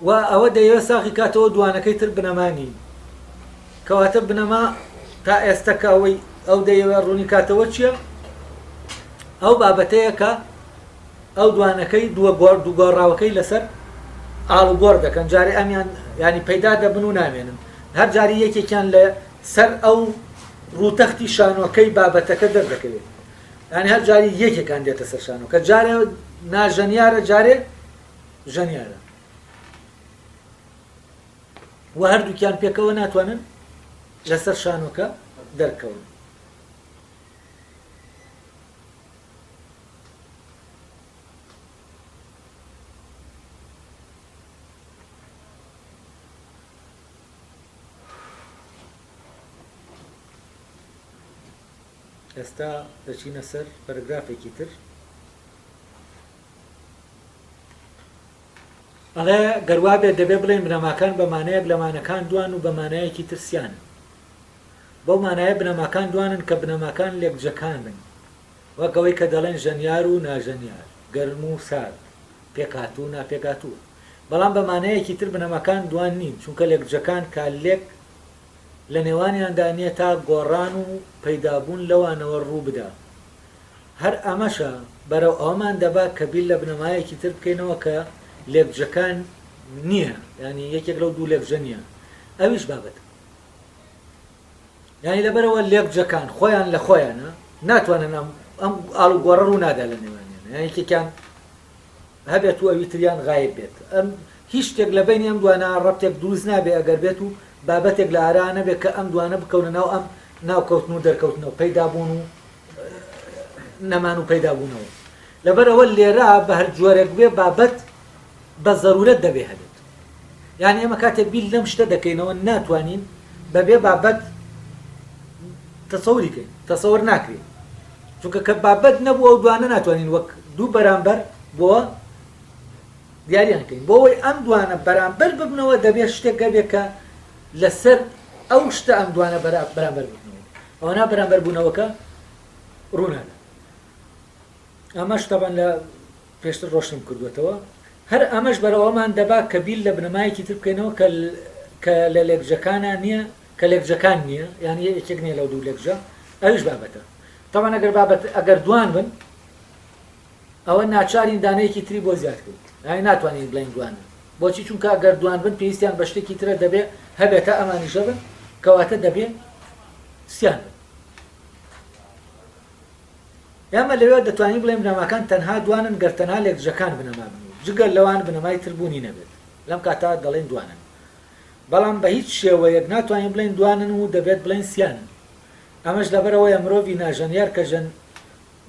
و ئەوە دەیەوێت ساغی کاتەوە دوانەکەی تر بنەما نین کەواتە بنەما تا ئێستا کە ئەوەی ئەو دەیەوێت ڕوونی کاتەوە چییە ئەو بابەتەیە کە ئەو دوانەکەی دووە گۆڕ دووگۆڕاوەکەی لەسەر ئاڵوگۆڕ دەکەن جارێ ئەمیان ینی پەیدا دەبن و نامێنن هەر جاری یەکێکیان لە سەر ئەو ڕووتەختی شانۆکەی بابەتەکە دەردەکەوێت یانی هەر جاری یەکێکان دێتە سەر شانۆکە جارێ ناژەنیارە جارێ ژەنیارە و هەردووکیان پێکەوە ناتوانن لەسەر شانۆکە دەرکەون. ئێستا دەچینە سەر پەرەگرافێکی تر. ئەڵێ گەر وابێت دەبێ بڵێین بنەماکان بە مانایەک لە مانەکان دوان و بە مانایەکی تر سیانن. بەو مانایە بنەماکان دوانن کە بنەماکان لێکجەکانن. وەک ئەوەی کە دەڵێن ژەنیار و ناژەنیار، گەرم و سارد، پێکهاتوو و ناپێکهاتوو. بەڵام بە مانایەکی تر بنەماکان دوان نین، چونکە لێکجەکان کارلێک لە نێوانیاندا نییە تا گۆڕان و پەیدابوون لەوانەوە ڕوو بدا. هەر ئەمەشە بەرەو ئەوەمان دەبا کە بیر لە بنەمایەکی تر بکەینەوە کە لێکجەکان نییە، یانی یەکێک لەو دوو لێکجە نییە، ئەویش بابەتە. یانی لەبەرئەوە لێکجەکان خۆیان لە خۆیانە ناتوانن ئەم ئەم ئاڵوگۆڕە ڕوو نادا لە نێوانیان، یانی یەکێکیان هەبێت و ئەوی تریان غایب بێت. ئەم هیچ شتێک لە بەینی ئەم دوانە ڕەبتێک دروست نابێ ئەگەر بێت و بابەتێک لە ئارا نەبێت کە ئەم دوانە بکەونە ناو ئەم ناوکەوتن و دەرکەوتنەوە، پەیدابوون و نەمان و پەیدابوونەوە. لەبەرئەوە لێرە بە هەر جۆرێک بێ بابەت بە زەرورەت دەبێ هەبێت. یانی ئێمە کاتێک بیر لەم شتە دەکەینەوە ناتوانین بەبێ بابەت تەسەوری کەین، تەسەور ناکرێ. چونکە کە بابەت نەبوو ئەو دوانە ناتوانین وەک دوو بەرامبەر بۆ دیاریان کەین. بۆ ئەوەی ئەم دوانە بەرامبەر ببنەوە دەبێت شتێک هەبێت کە لەسەر ئەو شتە ئەم دوانە بەرامبەر ببنەوە. ئەوەنا بەرامبەر بوونەوەکە ڕوونادات. ئەمەش تەبعەن لە پێشتر ڕۆشنم کردووەتەوە. هەر ئەمەش بەرەو ئەوەمان دەبا کە بیر لە بنەمایەکی تر بکەینەوە کە کە لە لێکجەکانا نییە، کە لێکجەکان نییە، یان یەکێک نییە لەو دوو لێکجە، ئەویش بابەتە. تەبعەن ئەگەر بابەت ئەگەر دوان بن ئەوە ناچارین دانەیەکی تری بۆ زیاد کەین. یانی ناتوانین بڵێین دوانن. بۆچی؟ چونکە ئەگەر دوان بن پێویستیان بە شتێکی ترە دەبێ هەبێت تا ئەمانیش هەبن، کەواتە دەبێ سیان بن. ئێمە لەوێ دەتوانین بڵێین بنەماکان تەنها دوانن گەر تەنها لێکدژەکان بنەما بن و جگە لەوان بنەمای تر بوونی نەبێت لەم کاتە دەڵێین دوانن بەڵام بە هیچ شێوەیەک ناتوانین بڵێین دوانن و دەبێت بڵێین سیانن ئەمەش لەبەرئەوەیە مرۆڤی ناژەنیار کە ژەن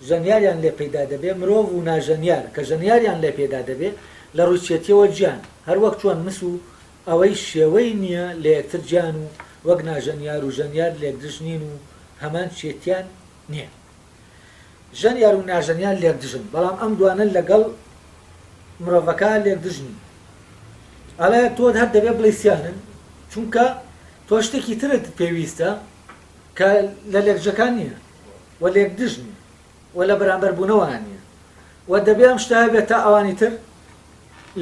ژەنیاریان لێ پەیدا دەبێ مرۆڤ و ناژەنیار کە ژەنیاریان لێ پێدا دەبێ لە ڕووی چێتیەوە جیان هەر وەک چۆن مس و ئەوەی شێوەی نییە لە یەکتر جیان و وەک ناژەنیار و ژەنیار لێکدژ نین و هەمان چێتیان نییە. ژەنیار و ناژەنیار لێکدژن، بەڵام ئەم دوانە لەگەڵ مرۆڤەکە لێکدژ نین. ئەڵێ تۆ هەر دەبێ بڵێی سیانن، چونکە تۆ شتێکی ترت پێویستە کە لە لێکدژەکان نییە و لێکدژ نییە و لە بەرامبەربوونەوە نییە و دەبێ ئەم شتە هەبێت تا ئەوانی تر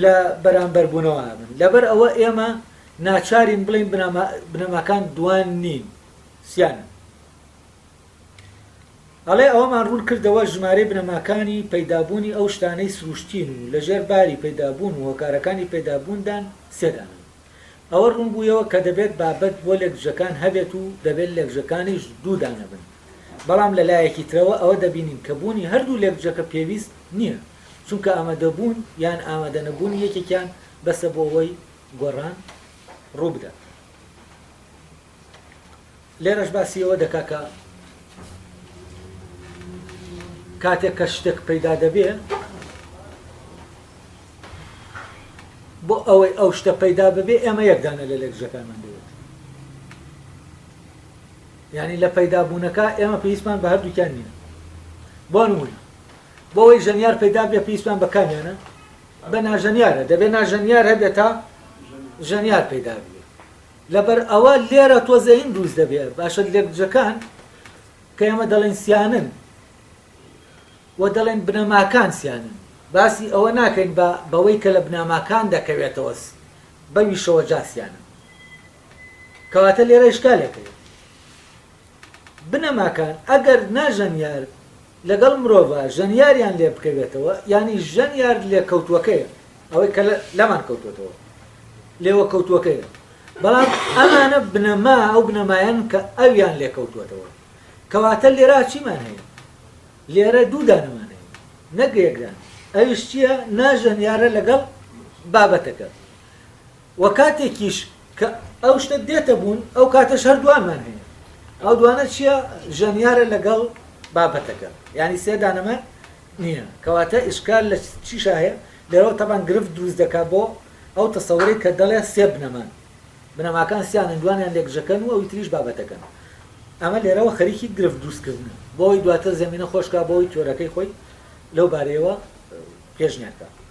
لە بەرامبەربوونەوە هەبن. لەبەر ئەوە ئێمە ناچارین بڵێین بنەماکان دوان نین، سیانن. ئەڵێ ئەوەمان ڕوون کردەوە ژمارەی بنەماکانی پەیدابوونی ئەو شتانەی سروشتین و لەژێر باری پەیدابوون و هۆکارەکانی پەیدابووندان سێ دانەن. ئەوە ڕوون بوویەوە کە دەبێت بابەت بۆ لێکدژەکان هەبێت و دەبێت لێکدژەکانیش دوو دانە بن. بەڵام لە لایەکی ترەوە ئەوە دەبینین کە بوونی هەردوو لێکدژەکە پێویست نییە، چونکە ئامادەبوون یان ئامادەنەبوونی یەکێکیان بەسە بۆ ئەوەی گۆڕان ڕوو بدات. لێرەش باسی ئەوە دەکا کە کاتێک کە شتێک پەیدا دەبێ بۆ ئەوەی ئەو شتە پەیدا ببێ ئێمە یەکدانە لە لێکژەکانمان دەوێت یعنی لە پەیدابوونەکە ئێمە پێویستمان بە هەردووکیان نییە بۆ نمونە بۆ ئەوەی ژەنیار پەیدا بێ پێویستمان بە کامیانە بە ناژەنیارە دەبێت ناژەنیار هەبێت تا ژەنیار پەیدا بێت لەبەر ئەوە لێرە تۆ زەین دروست دەبێ باشە لێکدژەکان کە ئێمە دەڵێن سیانن و دەڵێن بنەماکان سیانن باسی ئەوە ناکەین بە بەوەی کە لە بناماکان دەکەوێتەوە بەویشەوە جا سیانن کەواتە لێرە ئیشکالێک هەیە بنەماکان ئەگەر ناژەنیار لەگەڵ مرۆڤا ژەنیاریان لێ بکەوێتەوە یانی ژەنیار لێکەوتووەکەیە ئەوەی کە لەمان کەوتووەتەوە لێوە کەوتووەکەیە بەڵام ئەمانە بنەما ئەو بنەمایەن کە ئەویان لێکەوتووەتەوە کەواتە لێرا چیمان هەیە لێرە دوو دانەمان هەیە نەک یەکدان ئەویش چییە ناژەنیارە لەگەڵ بابەتەکە وە کاتێکیش کە ئەو شتە دێتە بوون ئەو کاتەش هەر دوانمان هەیە ئەو دوانە چییە ژەنیارە لەگەڵ بابەتەکە یعنی سێ دانەمان نییە کەواتە ئیشکال لە چیشا هەیە لێرەوە تەبان گرفت دروست دەکات بۆ ئەو تەسەورەی کە دەڵێ سێ بنەمان بنەماکان سیانن دوانیان لێکژەکەن و ئەوی تریش بابەتەکەن ئەمە لێرەوە خەریکی گرفت دروستکردنە. بۆی دواتر زەمینە خۆشکا بۆی تیۆرەکەی خۆی لەو بارەیەوە پێشنیار کا.